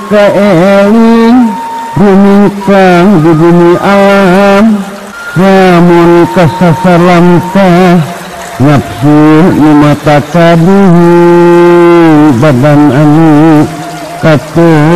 kaeling rumingkang di bumi alam lamun kasasar lamtah nafsu nu mata kaduhu badan anu katempuhan.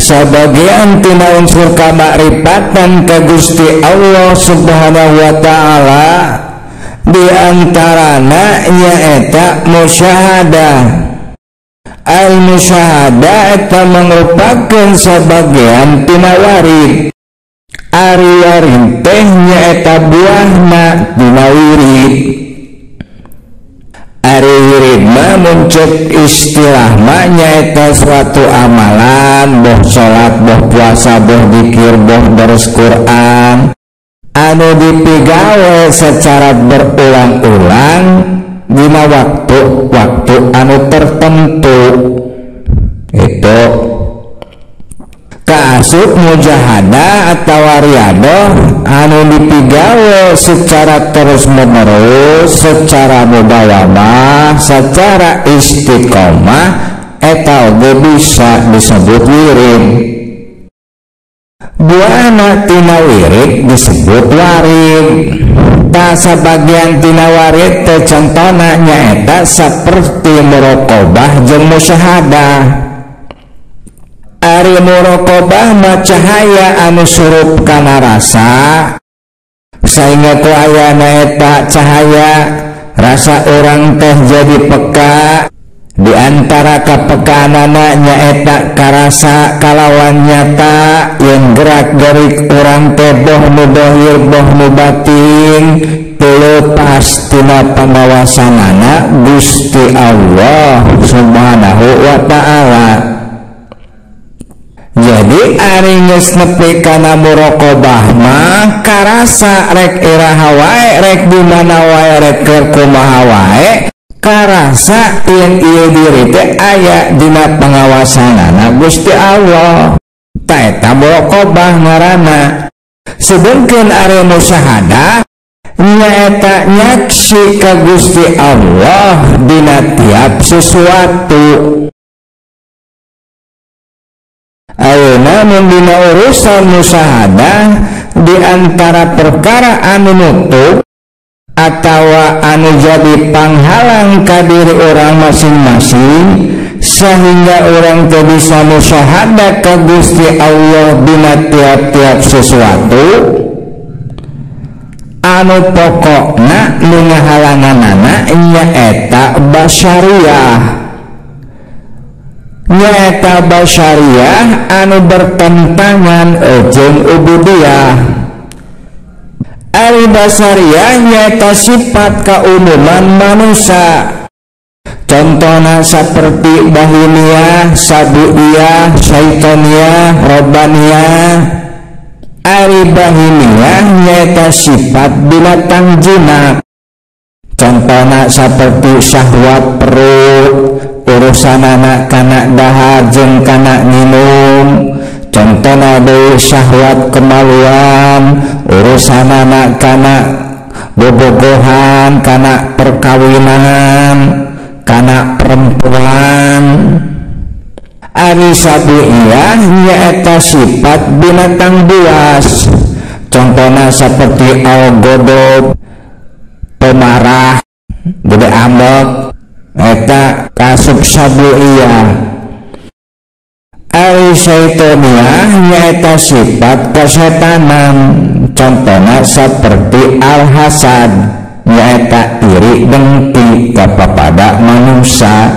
Sabagian tina unsur kamakrifatan ka Gusti Allah Subhanahu wa ta'ala di antarana nyaeta musyahadah. Al musyahadah eta mangrupakeun sabagian tina warid. Ari warid teh nyaeta buahna tina wirid. Ari wirid mah muncul istilah mah nyaeta suatu amalan, boh salat, boh puasa, boh dikir, boh deres Quran anu dipigawe secara berulang-ulang dina waktu-waktu anu tertentu. Itu kaasup mujahadah atau riadoh anu dipigawe secara terus-menerus, secara mudawamah, secara istiqomah, eta oge bisa disebut wirid. Buana tina wirid disebut warid. Ta sabagian tina warid teh contona nyaeta saperti muraqabah jeung musyahadah. Ari muraqabah mah cahaya anu surup kana rasa sehingga ku ayana eta cahaya rasa orang teh jadi peka. Di antara kepekaanana nyaeta karasa kalawan nyata yang gerak-gerik orang teh boh nu dohir boh nu batin teu lepas tina pangawasanana Gusti Allah Subhanahu wa ta'ala. Jadi ari geus nepi kana muraqabah mah karasa rek iraha wae, rek di mana wae, rek keur kumaha wae, karasa yen ieu diri teh aya dina pangawasanana Gusti Allah. Ta eta muraqabah ngaranna. Sedengkeun ari musyahadah nyaeta nyaksi ka Gusti Allah dina tiap sesuatu. Ayeuna mun dina urusan musyahadah di antara perkara anu nutup atawa anu jadi panghalang ka diri orang masing-masing sehingga orang teu bisa musyahadah ka Gusti Allah dina tiap-tiap sesuatu anu pokokna nu ngahalanganana nyaeta basyariah. Nyaeta basyariah anu bertentangan jeung ubudiyah. Ari basyariah nyaeta sifat keumuman manusia. Contohna seperti bahimiyah, sabuiyah, syaitoniyah, robbaniyah. Ari bahimiyah nyaeta sifat binatang jinak. Contohna seperti syahwat perut, urusan anak kana dahar jeung kana minum. Contohna deui syahwat kemaluan, urusan anak kana bobogohan, kana perkawinan, kana perempuan. Ari sabuiyah nyaeta sifat binatang buas. Contohna seperti al-godob, pemarah, gede ambek, eta kasub sabuiyah. Ari syaitoniyah nyaeta sifat kesetanan. Contohna seperti al-hasad, nyaeta iri dengki kepada manusia.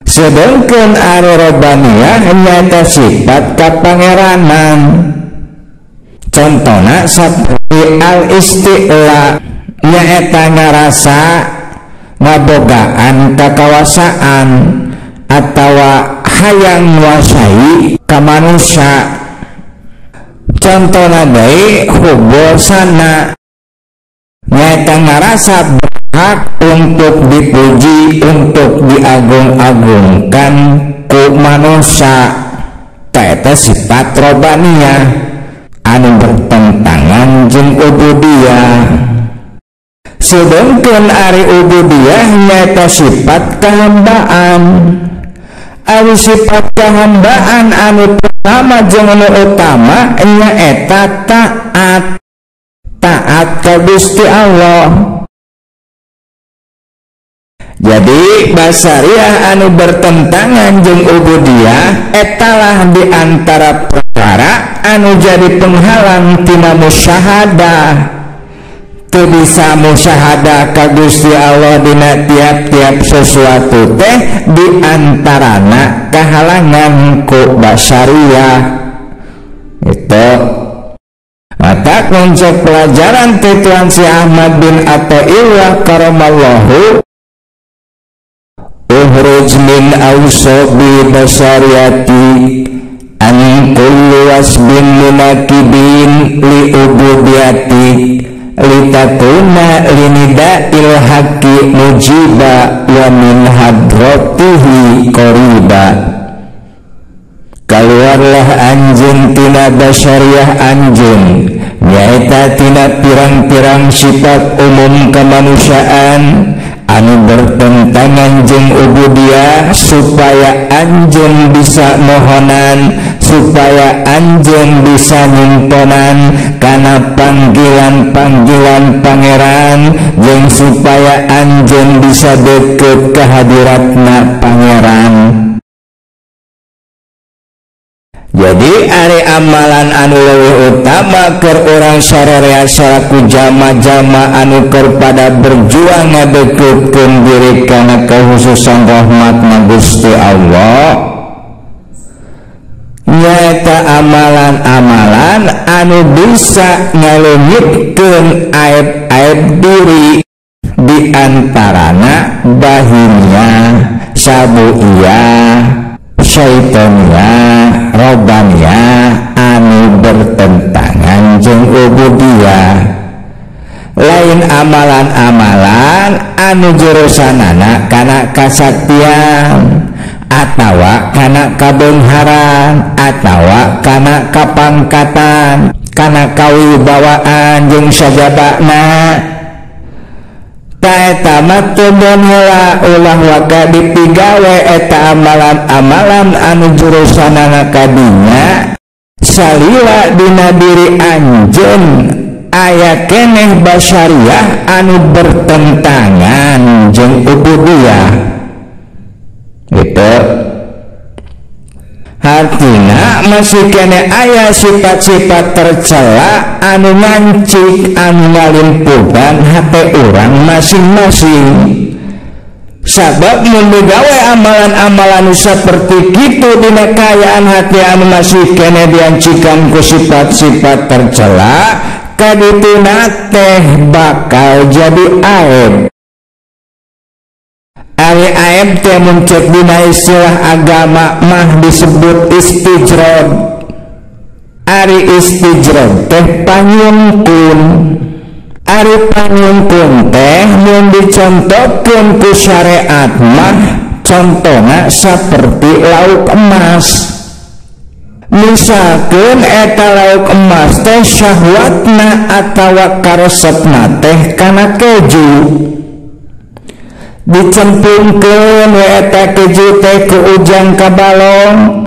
Sedangkan ari robbaniyah nyaeta sifat kapangeranan. Contohna seperti al-isti'la, nyaeta ngarasa ngabogaan kakawasaan atawa hayang nguasai ka manusia. Contohna deui hubbul sana, nyaeta ngarasa berhak untuk dipuji, untuk diagung-agungkan ku manusia. Eta sifat robaniyah anu bertentangan jeung ubudiyah. Sedangkan ari ubudiyah nyaeta sifat kehambaan. Ari sifat kehambaan anu pertama jeung anu utama nyaeta taat, taat ka Gusti Allah. Jadi basariah anu bertentangan jeung ubudiyah etalah di antara perkara anu jadi penghalang tina musyahadah. Teu bisa musyahadah ka Gusti Allah dina tiap-tiap sesuatu teh di antarana kahalangan ku basariah. Itu maka konsep pelajaran Tuan Si Ahmad bin Athaillah karamallahu, uhruj min awsabi basariyati an kulli wasbin munakibin li ubudiyati litakuna linida'il haqqi mujiba wa min hadratihi qariba. Keluarlah anjeun tina basariyah anjeun, nyaeta tina pirang-pirang sifat umum kemanusiaan anu bertentangan jeung ubudiyah, supaya anjeun bisa mohonan, supaya anjeun bisa nyimponan kana panggilan-panggilan pangeran, jeung supaya anjeun bisa deket kehadiratna pangeran. Jadi ari amalan anu leuwih utama keur urang sararea salaku jama-jama anu keur pada berjuang ngadeukeutkeun diri kana kehususan rahmatna Gusti Allah, nyaeta amalan-amalan anu bisa ngaleungitkeun aib-aib diri, di antarana bahimiyah, sabuiyah, syaitania, robaniyah anu bertentangan jeung ubudiyah. Lain amalan-amalan anu jurusanana kana kasaktian atawa kana kabeungharan atawa kana kapangkatan, kana kawibawaan jeung sajabana. Eta mah teu heula ulah waka dipigawe eta amalan-amalan anu jurusanana kadinya salila dina diri anjeun aya keneh basyariah anu bertentangan jeung ubudiyah. Gitu. Artina masih kene aya sifat-sifat tercela anu ngancik anu ngalimpuhan hate urang masing-masing. Sabab mun digawe amalan-amalan seperti kitu dina kaayaan hati anu masih kene diancikan ku sifat-sifat tercela, kadituna teh bakal jadi aib. Ari aib teh mun cek dina istilah agama mah disebut istijrod. Ari istijrod teh panyungkun. Ari panyungkun teh mun dicontohkeun ku syariat mah contona saperti lauk emas. Misalkeun eta lauk emas teh syahwatna atawa karesepna teh kana keju. Dicempungkeun we eta keju teh ku ujang ka balong,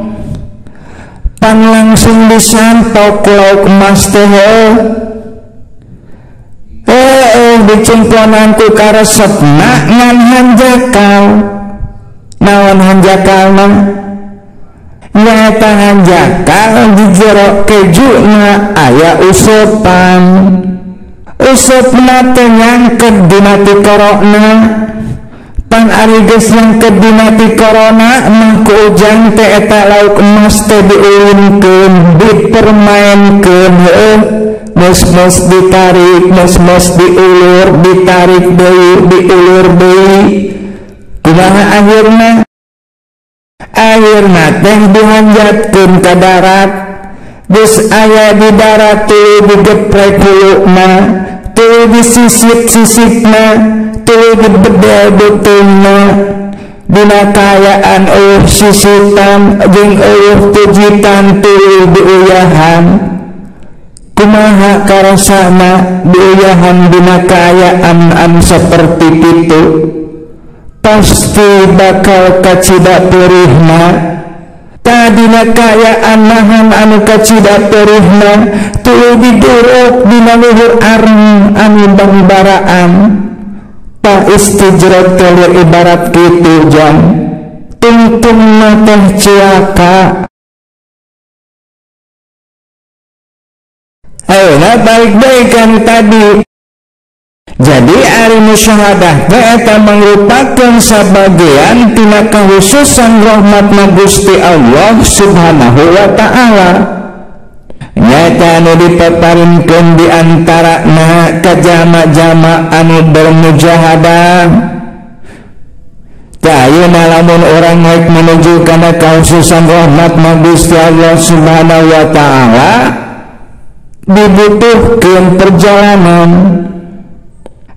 pan langsung disantok ku lauk emas teh. Dicemponan ku karesepna ngan hanjakal. Naon hanjakalna? Nyaeta hanjakal di jero kejuna aya usupan. Usupna teh nyangket dina tikorona. Pan ari geus nyangket dina tikorona mah ku ujang teh eta lauk emas teh diulinkeun, dipermaenkeun, heuh. Mos-mos ditarik, mos-mos diulur, ditarik deui, diulur deui. Kumaha akhirna? Akhirna teh dihanjatkeun ka darat. Geus aya di darat tuluy digeprek huluna, tuluy disisit-sisitna, tuluy dibedel beuteungna dina kaayaan eueuh sisitan jeung eueuh tujitan tuluy diuyahan. Kumaha karasana diuyahan dina kaayaan anu saperti kitu? Pasti bakal kacida perihna. Tadina kaayaan nahan anu kacida perihna tuluy diduruk dina luhur areng anu bangbaraan. Ta istijrot kelir ibarat kitu jang tungtungna teh cilaka. Ayeuna balik deui kan tadi. Jadi ari musyahadah teh eta mangrupakeun sabagian tina kahususan rahmatna Gusti Allah Subhanahu wa taala. Nyaeta anu dipaparinkeun di antarana ka jama-jama anu bermujahadah. Tah ayeuna lamun urang rek menuju kana kahususan rahmatna Gusti Allah Subhanahu wa taala dibutuhkeun perjalanan.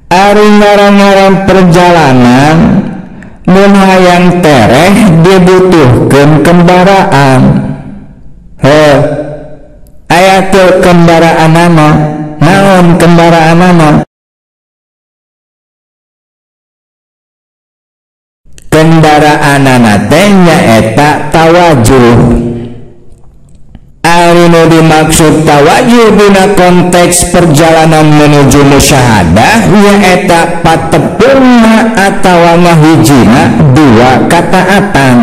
Ari ngarang-ngarang perjalanan mun hayang tereh dibutuhkeun kendaraan. Heuh, aya teu kendaraanana? Naon kendaraanana? Kendaraanana teh nyaeta tawajuh. Ari nu dimaksud tawajuh dina konteks perjalanan menuju musyahadah nyaeta patepungna atawa ngahijina dua kataatan.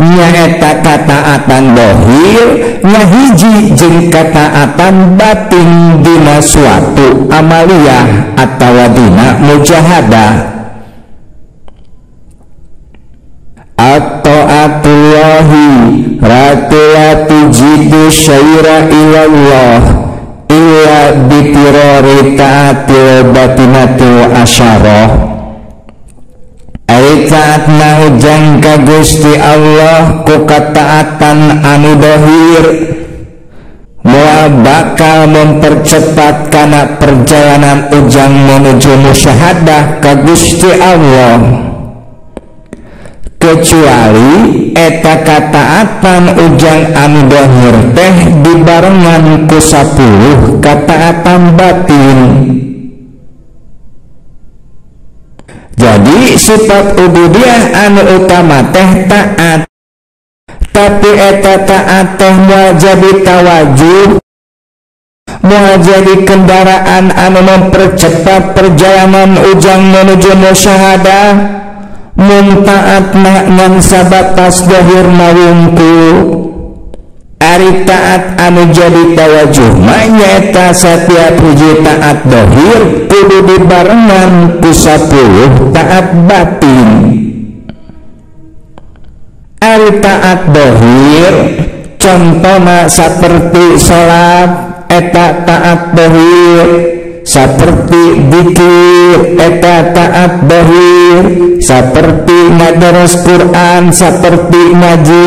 Nyaeta kataatan dohir ngahiji jeung kataatan batin dina suatu amaliyah atawa dina mujahadah. At-ta'atullahi ratula tujidu syaira ilallah illa bitirori ta'atil batinatil asyarah. Ari taatna ujang ka Gusti Allah ku kataatan anu dohir moal bakal mempercepat kana perjalanan ujang menuju musyahadah ka Gusti Allah, kecuali eta kataatan ujang anu dohir teh dibarengan ku 10 kataatan batin. Jadi sifat ubudiyah anu utama teh taat, tapi eta taat teh moal jadi tawajuh, moal jadi kendaraan anu mempercepat perjalanan ujang menuju musyahadah. Mun taat ngan sabatas dohirna wungkul. Ari taat anu jadi tawajuh mah nyaeta satiap hiji taat dohir kudu dibarengan ku 10 taat batin. Ari taat dohir contohna saperti salat eta taat dohir, saperti dzikir eta taat dohir, saperti ngadaros Quran, saperti ngaji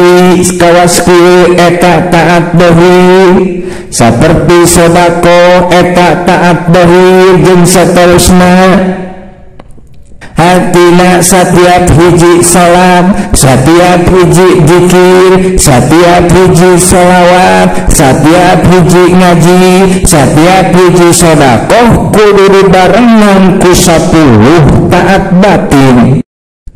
kawas kieu eta taat dohir, saperti sedekah eta taat dohir jeung saterusna. Hatina setiap hiji salam, setiap hiji zikir, setiap hiji sholawat, setiap hiji ngaji, setiap hiji sodakoh kudu dibarengan ku 10 taat batin.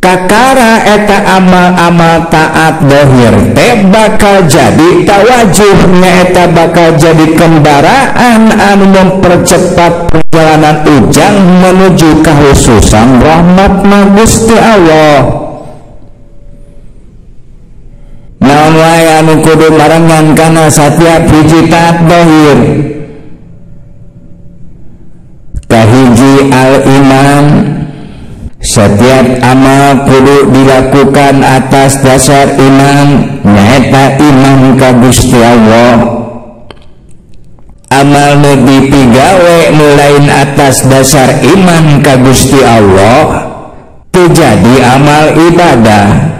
Kakara eta amal-amal taat dohir teh bakal jadi tawajuh, eta bakal jadi kendaraan anu mempercepat perjalanan ujang menuju kehususan rahmatna Gusti Allah. Naon wae anu kudu barengan kana satiap hiji taat dohir? Kahiji al-iman. Setiap amal kudu dilakukan atas dasar iman, nyaeta iman ka Gusti Allah. Amal nu dipigawe nu lain atas dasar iman ka Gusti Allah teu jadi amal ibadah.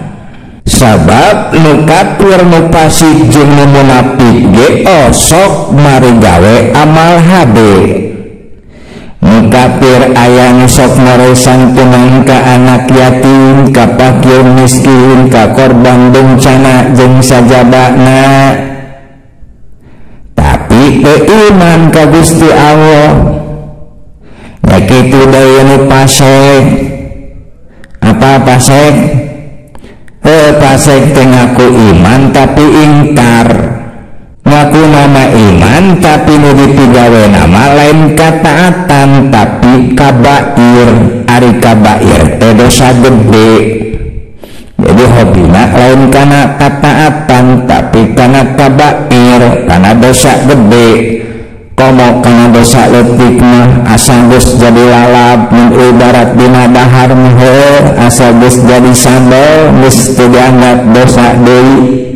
Sabab nu kafir nu fasik jeung nu munafik ge osok mari gawe amal hade. Nu kafir aya nu sok mere santunan ka anak yatim, ka fakir miskin, ka korban bencana jeung sajabana. Tapi teu iman ka Gusti Allah. Ya kitu deui nu fasik. Apa fasik? Fasik teh ngaku iman tapi ingkar. Ngaku nama iman tapi nu dipigawe nama lain kataatan tapi kabair. Ari kabair teh dosa gede. Jadi hobina lain kana kataatan tapi kana kabair, kana dosa gede. Komo kana dosa leutik mah asa geus jadi lalap mun ibarat dina dahar mah asa geus jadi sambel geus teu dianggap dosa deui.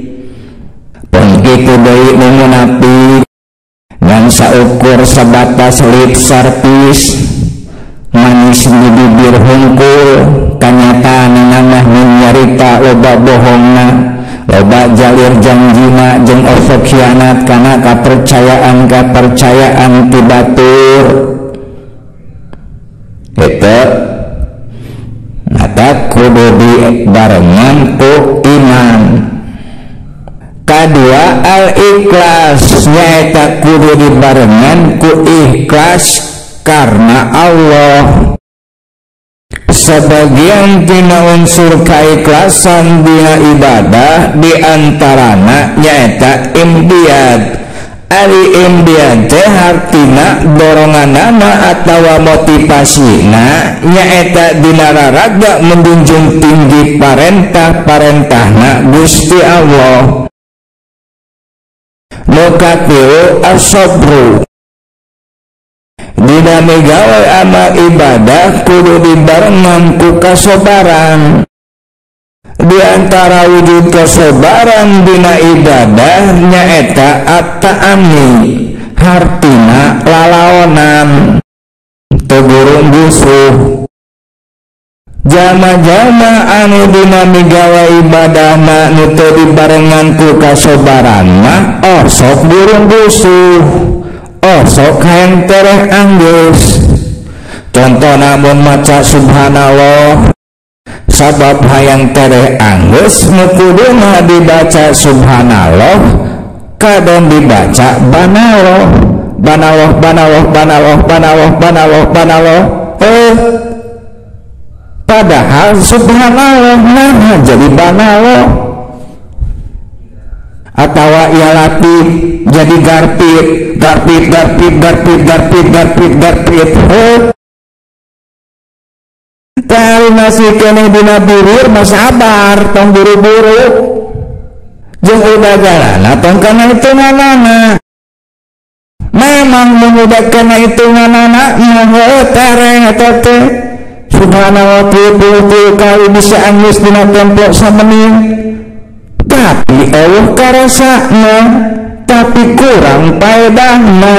Kitu deui nu munafik ngan saukur sabatas lip service manis di bibir hungkul kanyataanna mah mun nyarita loba bohongna loba jalir janjina jeung osok khianat kana kapercayaan-kapercayaan ti batur. Eta mata kudu dibarengan ku iman. Kadua al ikhlas nyaeta kudu dibarengan ku ikhlas karena Allah. Sebagian tina unsur kaikhlasan dina ibadah diantarana nyaeta imdiad. Ari imdiad teh hartina doronganana atawa motivasina nyaeta dina raraga menjunjung tinggi parentah-parentahna Gusti Allah. Nu katilu as-sabru dina migawe amal ibadah kudu dibarengan ku kasobaran. Di antara wujud kasobaran dina ibadah nyaeta at-ta'ammi hartina lalaonan teu burung busuh. Jama-jama anu dina migawe ibadahna nu teu dibarengan ku kasobaran mah osok burung busuh, osok hayang tereh anggeus. Contohna mun maca subhanallah sabab hayang tereh anggeus nu kuduna dibaca subhanallah kadon dibaca banaloh banaloh banaloh banaloh banaloh banaloh banaloh. Padahal subhanallah nah jadi banaloh. Atawa ya latif jadi garpit garpit garpit garpit garpit garpit garpit. Tari masih keneh dina birir mah sabar tong buru-buru jeung udah jalan tong kana hitunganana. Memang mun udah kana hitunganana mah tereh eta teh subhanallah 70 kali bisa anggeus dina tempo samenit. Tapi eueuh karasana tapi kurang paedahna.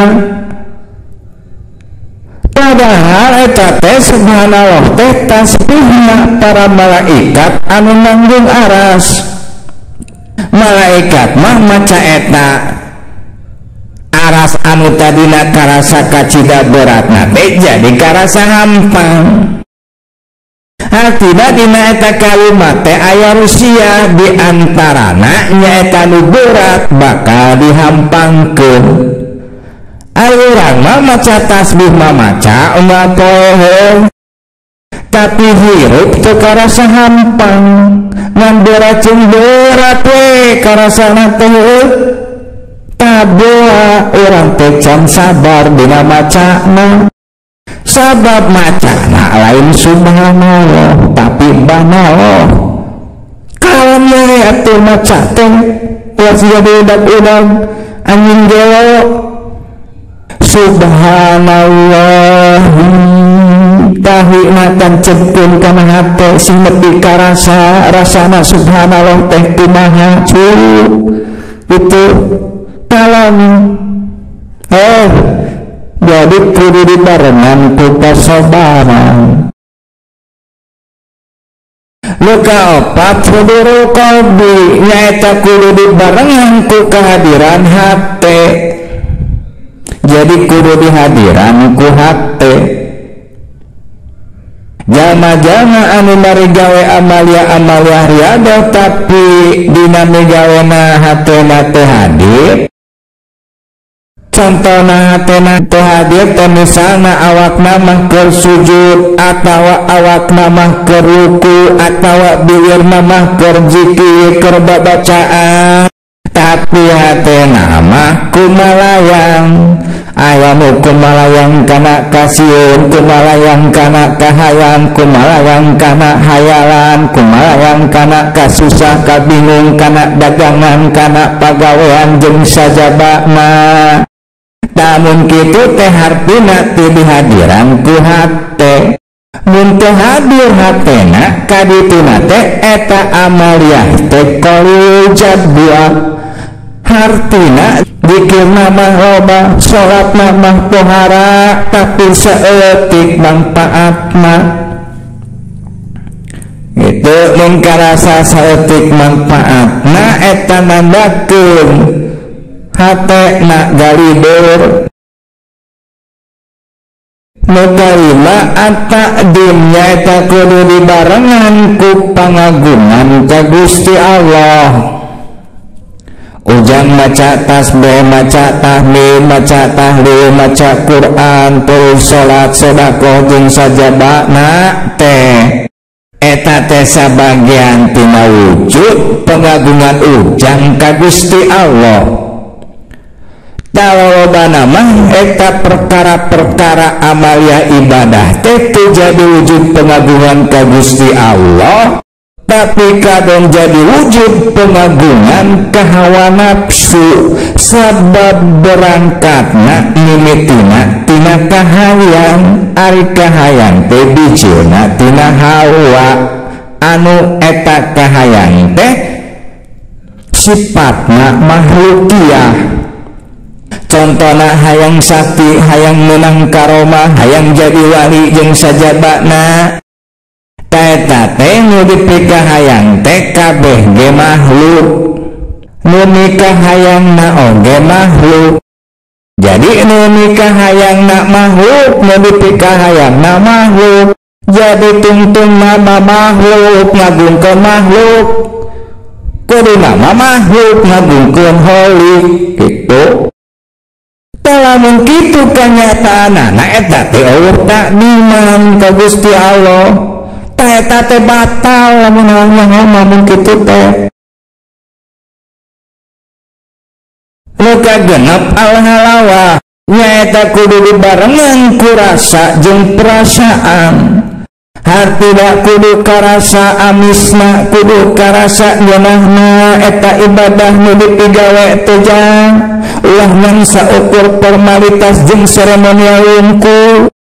Padahal eta teh subhanallah teh tasbihna para malaikat anu nanggung aras. Malaikat mah maca eta aras anu tadina karasa kacida beratna teh jadi karasa hampang. Artina dina eta kalimat teh aya rusia di antarana nyaeta nu berat bakal dihampangkeun. Ari urang mah maca tasbih mah maca unggal poe tapi hirup teu karasa hampang ngan berat jeung berat we karasana teh taboa urang teh can sabar dina macana. Sabab macana lain subhanallah tapi banallah. Kalem we atuh maca teh ulah siga diudag-udag anjing gelo. Subhanallah tahina tancepkeun kana hate sing nepi karasa rasana subhanallah teh kumaha cu itu kalem. Jadi kudu dibarengan ku kasobaran. Luka opat hudurul qalbi nyaeta kudu dibarengan ku kehadiran hate. Jadi kudu dihadiran ku hate. Jalma-jalma anu bari gawe amalia-amalia riadoh tapi dina migawena hatena teu hadir. Contohna hatena teu hadir teh misalna awakna mah keur sujud atawa awakna mah keur ruku atawa bibirna mah keur zikir keur babacaan, tapi hatena mah kumalayang. Aya nu kumalayang kana kasieun, kumalayang kana kahayang, kumalayang kana hayalan, kumalayang kana kasusah, kabingung, kana dagangan, kana pagawean jeung sajabana. Namun kitu teh hartina teu dihadiran ku hate. Mun teu hadir hatena kadituna teh eta amaliah teh qalil jadwa. Hartina dikirna mah loba, salatna mah pohara, tapi saeutik manfaatna. Itu mun karasa saeutik manfaatna eta nandakeun hatena galidur. Nu kalima at-ta'dim nyaeta kudu dibarengan ku pangagungan ka Gusti Allah. Ujang maca tasbih, maca tahmid, maca tahlil, maca Quran, terus salat, sedekah jeung sajabana teh eta teh sabagian tina wujud pengagungan ujang ka Gusti Allah. Talolobana mah eta perkara-perkara amalia ibadah teh teu jadi wujud pengagungan ka Gusti Allah, tapi kadang jadi wujud pengagungan ka hawa nafsu, sabab berangkatna mimitina tina kahayang, ari kahayang teh bijilna tina hawa, anu eta kahayang teh sifatna makhlukiah. Contohna hayang sakti, hayang menang karomah, hayang jadi wali jeung sajabana. Eta teh nu dipikahayang teh kabeh ge makhluk, nu mikahayangna oge makhluk. Jadi nu mikahayangna makhluk, nu dipikahayangna makhluk, jadi tungtung nama makhluk ngagungkeun makhluk, kudu nama makhluk ngagungkeun holik gitu. Lamun kitu kanyataanana eta teh eueuh takdiman ka Gusti Allah. Eta teh batal lamun ngomong kitu teh. Nu kagenep al-halawah nyaeta kudu dibarengan ku rasa jeung perasaan. Hartina kudu karasa amisna, kudu karasa ngeunahna eta ibadah nu dipigawe teh jang. Ulah ngan saukur formalitas jeung seremonial wungkul.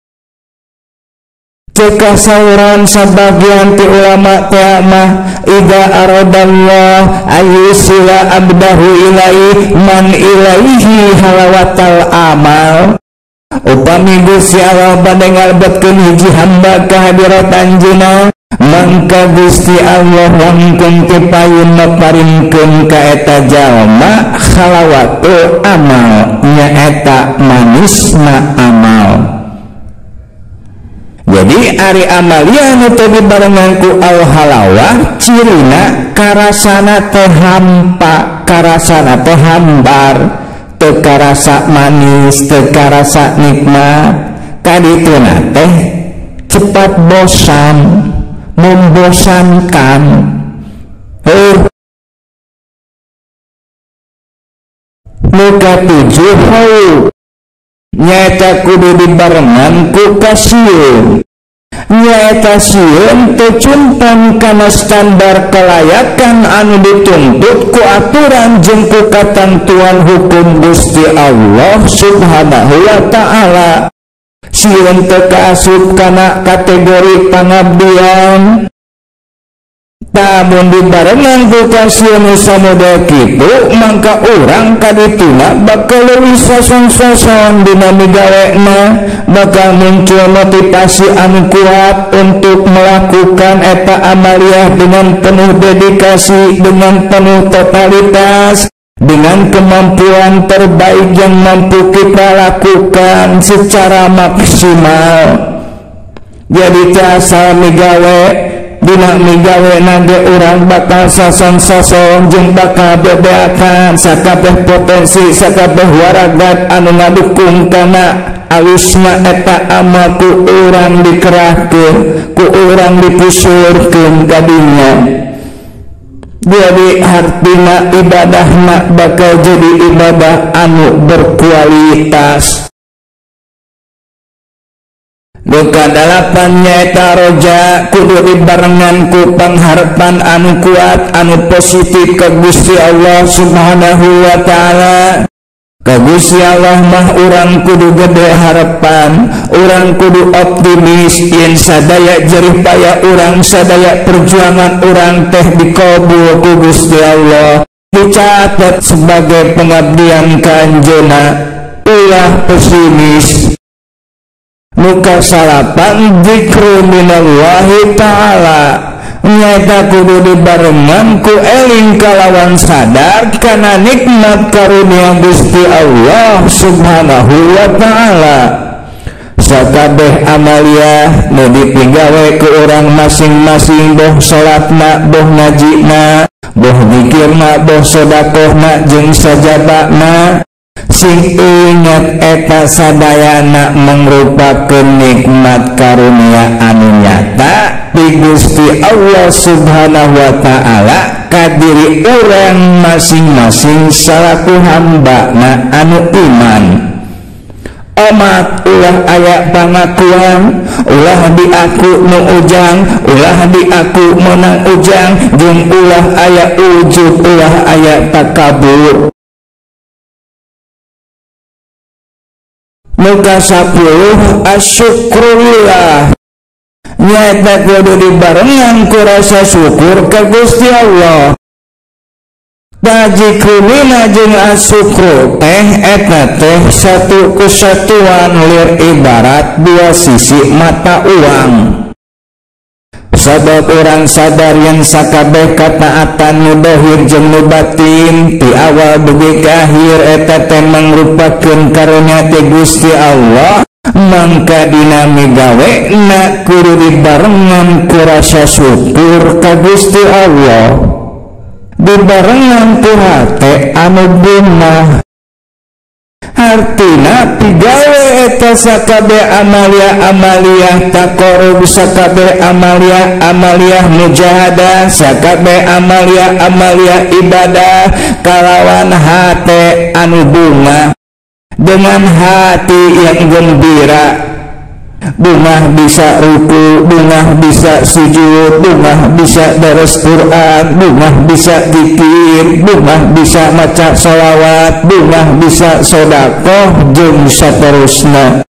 Cekah sauran sabagian ti ulama teh mah idza aradallah ayyusila abdahu ilaihi man ilaihi halawatal amal. Upami Gusti Allah bade ngalebetkeun hiji hamba ka hadirat anjeunna, mangka Gusti Allah langkung teu payun maparinkeun ka eta jalma halawatul amal, nyaeta manisna amal. Jadi ari amalia nu teu dibarengan ku al-halawah cirina karasana teh hampa, karasana teh hambar, teu karasa manis, teu karasa nikmat. Kadituna teh cepat bosan, membosankan. Nu katujuh hau nyaeta kudu dibarengan ku kasieun. Nyaeta sieun teu cumpan kana standar kelayakan anu dituntut ku aturan jeung ku katentuan hukum Gusti Allah Subhanahu wa ta'ala. Sieun teu kaasup kana kategori pangabdian. Lamun dibarengan ku kasieun samodel kitu, mangka urang kadituna bakal leuwih sosong-sosong dina migawena, bakal muncul motivasi anu kuat untuk melakukan eta amaliah dengan penuh dedikasi, dengan penuh totalitas, dengan kemampuan terbaik yang mampu kita lakukan secara maksimal. Jadi teu asal migawe dina migawe nage urang bakal sason-sason jeung bakal bebeakan sakabeh potensi sakabeh waragat anu ngadukung kana alusna eta amal ku urang dikerahkeun ku urang dipusurkeun ka dinya. Jadi hartina ibadahna bakal jadi ibadah anu berkualitas. Duka dalapan nyaeta roja kudu dibarengan ku pangharepan anu kuat anu positif ka Gusti Allah Subhanahu wa ta'ala. Ka Gusti Allah mah urang kudu gede harapan, urang kudu optimis yen sadaya jerih payah urang sadaya perjuangan urang teh dikabul ku Gusti Allah, dicatat sebagai pengabdian ka anjeunna. Ulah pesimis. Muka salapan zikru minallahi ta'ala nyata kudu dibarengan ku eling kalawan sadar kana nikmat karunia Gusti Allah Subhanahu wa ta'ala. Sakabeh amaliyah nu dipigawe ku urang masing-masing boh salatna boh ngajina boh zikirna boh sedekahna jeung sajabana, sing ingat eta sadayana mangrupakeun nikmat karunia anu nyata di Gusti Allah Subhanahu wa ta'ala ka diri urang masing-masing salaku hambana anu iman. Omat ulah aya pangakuan, ulah diaku nu ujang, ulah diaku menang ujang, jeung ulah aya ujub, ulah aya takabur. Muka 10 asyukrulillah nyaeta kudu dibarengan ku rasa syukur ka Gusti Allah. Tajikrulina jeung asyukru teh eta teh satu kesatuan lir ibarat dua sisi mata uang. Sabab urang sadar yang sakabeh kataatan nu dohir jeung nu batin ti awal dugi ka akhir eta teh mangrupakeun karunia ti Gusti Allah, mangka dina migawe na kudu dibarengan ku rasa syukur ka Gusti Allah, dibarengan ku hate anu bunah. Artina pigawe eta sakabeh amalia-amaliah taqarrub, sakabeh amalia-amaliah mujahadah, sakabeh amalia-amaliah ibadah kalawan hate anu bunga, dengan hati yang gembira. Bungah bisa ruku, bungah bisa sujud, bungah bisa daras Quran, bungah bisa zikir, bungah bisa maca sholawat, bungah bisa sodakoh jeung saterusna.